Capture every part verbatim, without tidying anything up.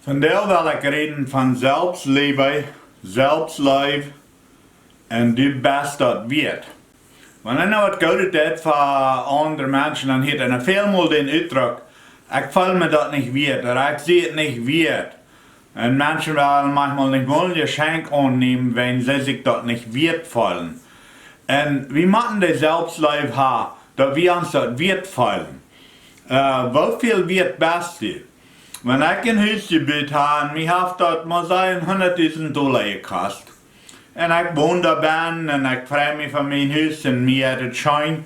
Vondoag well ekj räden von Selbstliebe, Selbstleew un du best daut wieet. Wan eena waut Goodet deit fa aundre Menschen, dan hieet eena välmol dän Utdruck: "Ekj feel mie daut nich wieet", ooda "Ekj sie et nich wieet." Un Menschen wellen maunchmol nich mol een Jeschenkj aunnämen, wan see sikj daut nich wieet feelen. Un wie motten de Selbstleew haben, daut wie ons daut wieet feelen. Äh, woo väl wieet best du? Wan ekj een Hus jebut hab, mie haft daut, mau sajen, hundatdusent Dolla jekost. Un ekj won doa bennen un ekj frei mie von mien Hus un mie jeit et scheen.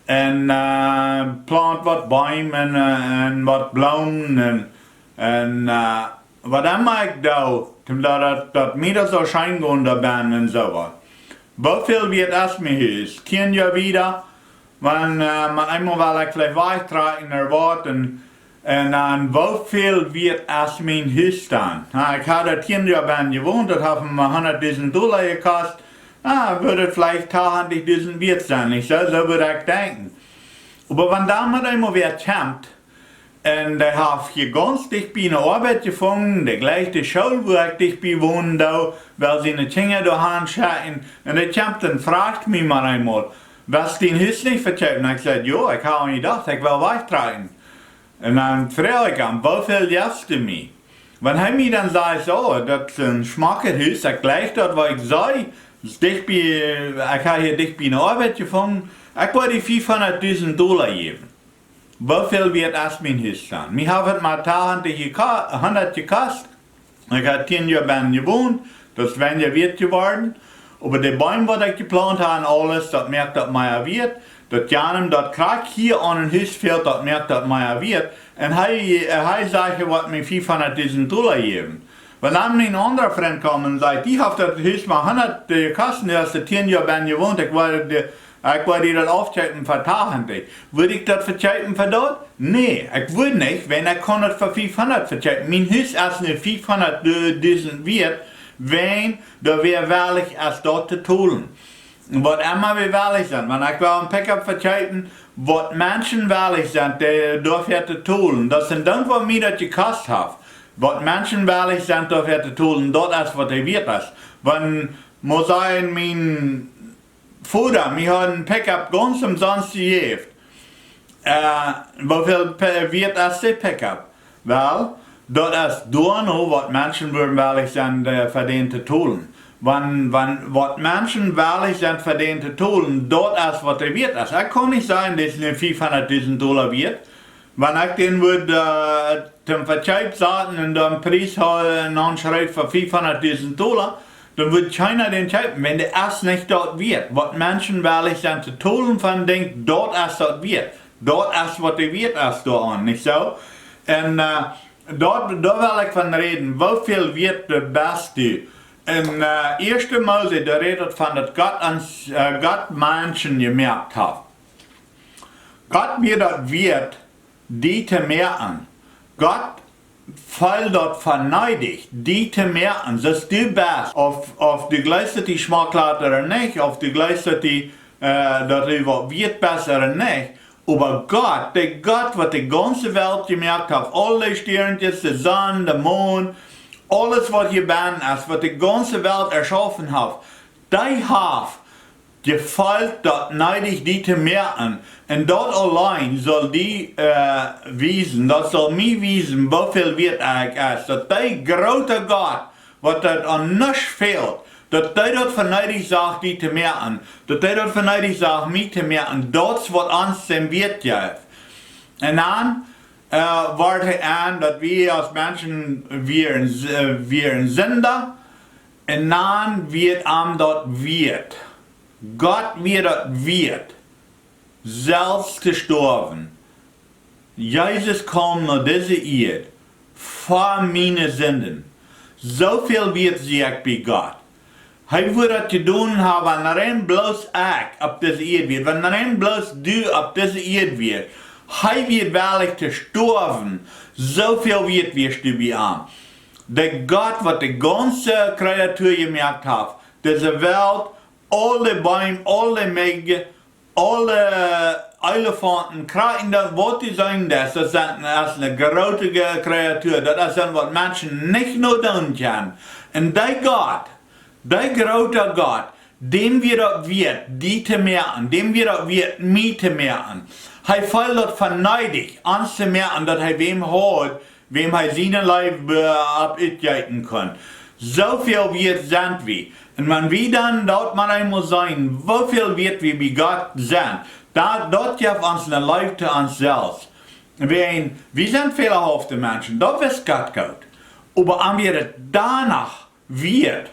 Un, äh, plant waut Beem un, äh, un waut Bloomen un, un, äh, waut emma ekj doo, om daut, daut, daut mie daut soo scheen gonen doa bennen un soo waut. Woo väl wieet es mien Hus? Tieen Joa wieda, wan, äh, mau eemol well ekj veleicht wajchtrakjen ooda waut, un, un dan, woo väl wieet es mien Hus dan? Na, ekj hab doa tieen Joa bennen jewont, daut haft mie hundatdusent Dolla jekost. Na, wudd et veleicht tachentich dusent wieet sennen, nich soo? Soo wudd ekj denkjen. Oba wan dan mau eemol wäa kjemt, un dee haft hia gaunz dicht bie eene Oabeit jefungen, de jlikjde School, wua ekj dicht bie wonen doo, well siene Kjinja doa han schekjen. Un dee kjemt un fruach mie mau eemol: "West dien Hus nich vekjeepen?" Ekj saj: "Jo, ekj hab aun jedocht, ekj well wajchtrakjen." Un dan fruach ekj am: "Woo väl jefst du mie?" Wan hee mie dan sajcht: "Soo, daut es een schmocket Hus, ekj jlikj daut, waut ekj see, es dicht bie, ekj hab hia dicht bie eene Oabeit jefungen, ekj well die fiefhundatdusent Dolla jäwen." Woo väl wieet es mien Hus dan? Mie haft et mau tachentich jeko-, hundat jekost. Ekj hab tieen Joa bennen jewont, daut es weinja wieet jeworden. Oba de Beem, waut ekj jeplaunt hab un aules, daut moakt daut mea wieet. Daut jan daut krakjt hia aun een Hus fält, daut moakt daut mea wieet. Un hee, äh, hee sajcht, hee woat mie fiefhundatdusent Dolla jäwen. Wan dan een aundra Frint kjemt un sajcht: "Die haft daut Hus mau hundat, äh, jekost, du hast doa tieen Joa bennen jewont, ekj well die, ekj well die daut aufkjeepen fa tachentich." Wudd ekj daut vekjeepen fa daut? Nä, ekj wudd nich, wan ekj kunn daut fa fiefhundat vekjeepen. Mien Hus es nu fiefhundatdusent wieet, wan doa wäa wellich es daut to tolen. Waut emma wie wellich sent, wan ekj well een Pickup vekjeepen, waut Menschen wellich sent, dee doafäa to tolen, daut es een Dinkj, waut mie daut jekost haft. Waut Menschen wellich sent, doafäa to tolen, daut es, waut dee wieet es. Wan, mau sajen, mien Voda mie haud een Pickup gaunz omsonst jejäft. Äh, woo väl pe-, wieet es de Pickup? Well, daut es doano, waut Menschen wudden wellich sennen, äh, fa dän to tolen. Wan, wan, waut Menschen wellich sent, fa dän to tolen, daut es, waut dee wieet es. Ekj kaun nich sajen, daut es nu fiefhundatdusent Dolla wieet. Wan ekj dän wudd, äh, toom Vekjeep saten un dan Pries hoolen un dan schreef fa fiefhundatdusent Dolla, dan wudd kjeena dän kjeepen, wan dee es nich daut wieet. Waut Menschen wellich sent to tolen fa een Dinkj, daut es daut wieet. Daut es, waut dee wieet es doaraun, nich soo? Un, äh, daut, doa well ekj von räden, woo väl wieet best du? Un, äh, Ieeschte Mose, doa rät et von, daut Gott ons, äh, Gott Menschen jemoakt haft. Gott wia daut wieet, die to moaken. Gott feeld daut fa needich, die to moaken, soo aus du best. Auf, auf du jleefst, daut du schmock best ooda nich, auf du jleefst, daut du, äh, daut du waut wieet best ooda nich. Oba Gott, de Gott, waut de gaunze Welt jemoakt haft, aule Stiernkjes, de Sonn, de Mon, aules, waut hia bennen es, waut de gaunze Welt erschaufen haft, dee haft jefeelt daut needich, die to moaken. Un daut auleen saul die, äh, wiesen, daut saul mie wiesen, woo väl wieet ekj es. Daut dee groote Gott, waut daut aun nuscht fält, daut dee daut fa needich sach, die to moaken, daut dee daut fa needich sach, mie to moaken, daut es, waut ons dän Wieet jeft. Un dan, äh, wort hee aun, daut wie aus Menschen wieren, äh, wieren Sinda, un dan wia am daut wieet. Gott wia daut wieet, selfst to stoawen. Jesus kjeem no dise Ieed fa miene Sinden. Soo väl wieet sie ekj bie Gott. Hee wudd daut jedonen haben, wan rein bloos ekj opp dise Ieed wia. Wan rein bloos du opp dise Ieed wieescht. Hee wia wellich to stoawen. Soo väl wieet wieescht du bie am. De Gott, waut de gaunze Kreatua jemoakt haft, dise Welt, aule Beem, aule Mäaje, Aule Elefanten, Kraken, daut waut du seenen deist, daut sent, daut es eene groote Kreatua, daut es dan waut Menschen nich no doonen kjennen. Un dee Gott, dee groota Gott, däm wia daut wieet, die to moaken, däm wia daut wieet, mie to moaken. Hee feeld daut fa needich, ons to moaken, daut hee wäm haud, wäm hee siene Leew opp utjeeten kunn. Soo väl wieet sent wie. Un wan wie dan daut mau eemol seenen, woo väl wieet wie bie Gott sent, daut, daut jeft ons eene Leew to ons selfst. Wäajen, wie sent fälahafte Menschen, daut weet Gott goot. Oba wan wie daut doano wieet,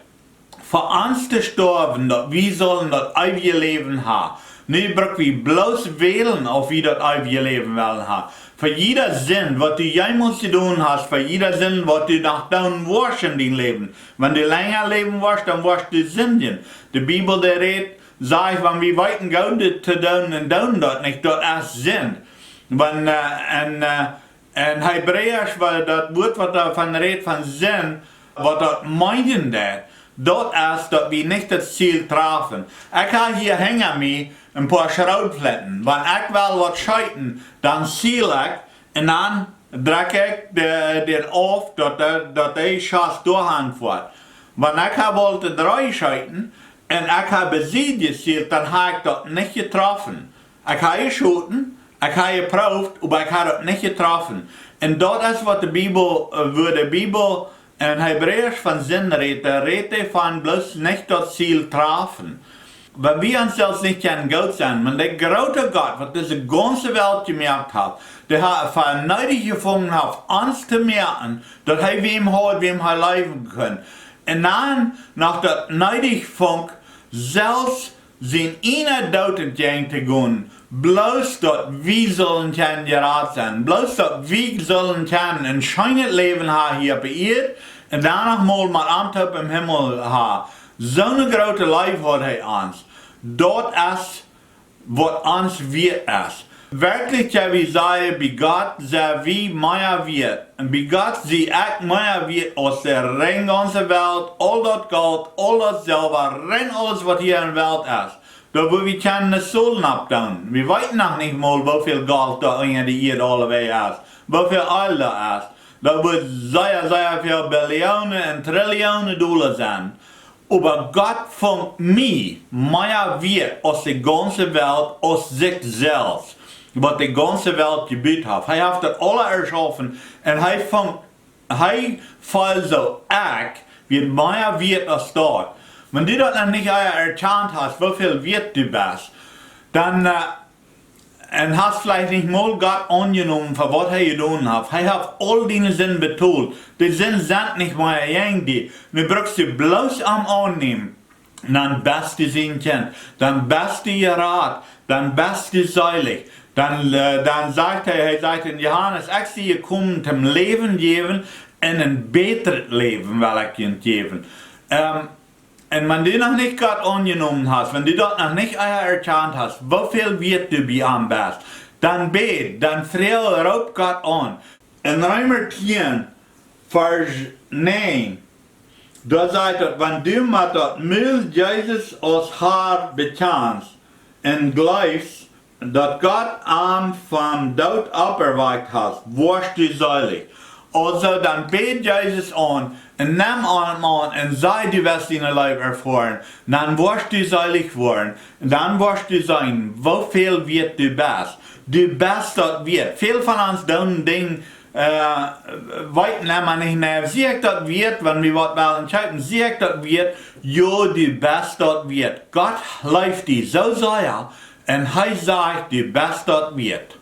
fa ons to stoawen, daut wie sullen daut eewje Läwen haben. Nu bruck wie bloos wälen, auf wie daut eewje Läwen wellen haben. Fa jiede Sind, waut du jemols jedonen hast, fa jiede Sind, waut du noch doonen woascht en dien Läwen. Wan du lenja läwen woascht, dan woascht du sindjen. De Bibel, dee rät, sajcht, wan wie weeten Goodet to doonen un doonen daut nich, daut es Sind. Wan, äh, en, äh, en Hebräisch, wiels daut Wuat, waut doa von rät, von Sind, waut daut meenen deit, daut es, daut wie nich daut Ziel trafen. Ekj hab hia hinja mie een poa Schrootflinten. Wan ekj well waut scheeten, dan ziel ekj un dan drekj ekj de, dän auf, daut de, daut de Schoss doahan foat. Wan ekj hab wullt dree scheeten un ekj hab besied jezielt, dan hab ekj daut nich jetroffen. Ekj hab jeschoten, ekj hab jeprooft, oba ekj hab daut nich jetroffen. Un daut es waut de Bibel, äh, wua de Bibel en Hebräisch von Sind rät, dee rät doavon bloos nich daut Ziel trafen. Wan wie ons selfst nich kjennen goot sennen, wan de groota Gott, waut dise gaunze Welt jemoakt haft, dee haft fa needich jefungen haft, ons to moaken, daut hee wäm haud, wäm hee leewen kunn. Un dan, no daut needich funk, selfst sien eenen Doot entjäajen to gonen, bloos daut wie sullen kjennen jerat sennen, bloos daut wie sullen kjennen een scheenet Läwen haben hia opp de Ieed un dan noch mol met am toop em Himmel haben. Soone groote Leew haud hee ons. Daut es, waut ons wieet es. Werkjlich, jo, wie sajen, bie Gott sent wie mea wieet. Un bie Gott sie ekj mea wieet aus de rein gaunze Welt, aul daut Golt, aul daut Selwa, rein aules, waut hia en de Welt es. Doa wua wie kjennen Zollen oppdoonen. Wie weeten noch nich mol, woo väl Golt doa unja de Ieed aulewäajen es. Woo väl Eelj doa es. Daut woat sea, sea väl Billionen un Trillionen Dolla sennen. Oba Gott funk mie mea wieet aus de gaunze Welt, aus sikj selfst, waut de gaunze Welt jebut haft. Hee haft daut aula erschaufen un hee funk, hee feeld soo, ekj sie mea wieet aus daut. Wan du daut noch nich ea erkjant hast, woo väl wieet du best, dan, äh, un hast veleicht nich mol Gott aunjenomen fa waut hee jedonen haft. Hee haft aul diene Sind betolt. De Sind sent nich mea jäajen die. Nu brukst du bloos am aunnämen. Dan best du sien Kjint. Dan best du jerat. Dan best du seelich. Dan, äh, dan sajcht hee, hee sajcht en Johanes, ekj sie jekomen toom Läwen jäwen un een bätret Läwen well ekj junt jäwen. Ähm, Un wan du noch nich Gott aunjenomen hast, wan du daut noch nich ea erkjant hast, woo väl wieet du bie am best, dan bäd, dan froag, roop Gott aun. En Reema tieen, Varsch näajen, doa sajcht daut, wan du met daut Mul Jesus aus Har bekjanst un jleefst, daut Gott am vom Doot opperwakjt haft, woascht du seelich. Aulsoo, dan bäd Jesus aun un nemm am aun un saj, du west siene Leew erfoaren, dan woascht du seelich woaren. Un dan woascht du seenen, woo väl wieet du best. Du best daut wieet. Väl von ons doonen Dinja, äh, weeten emma nich, nä, sie ekj daut wieet, wan wie waut wellen kjeepen, sie ekj daut wieet? Jo, du best daut wieet. Gott leeft die soo sea, un hee sajcht, du best daut wieet.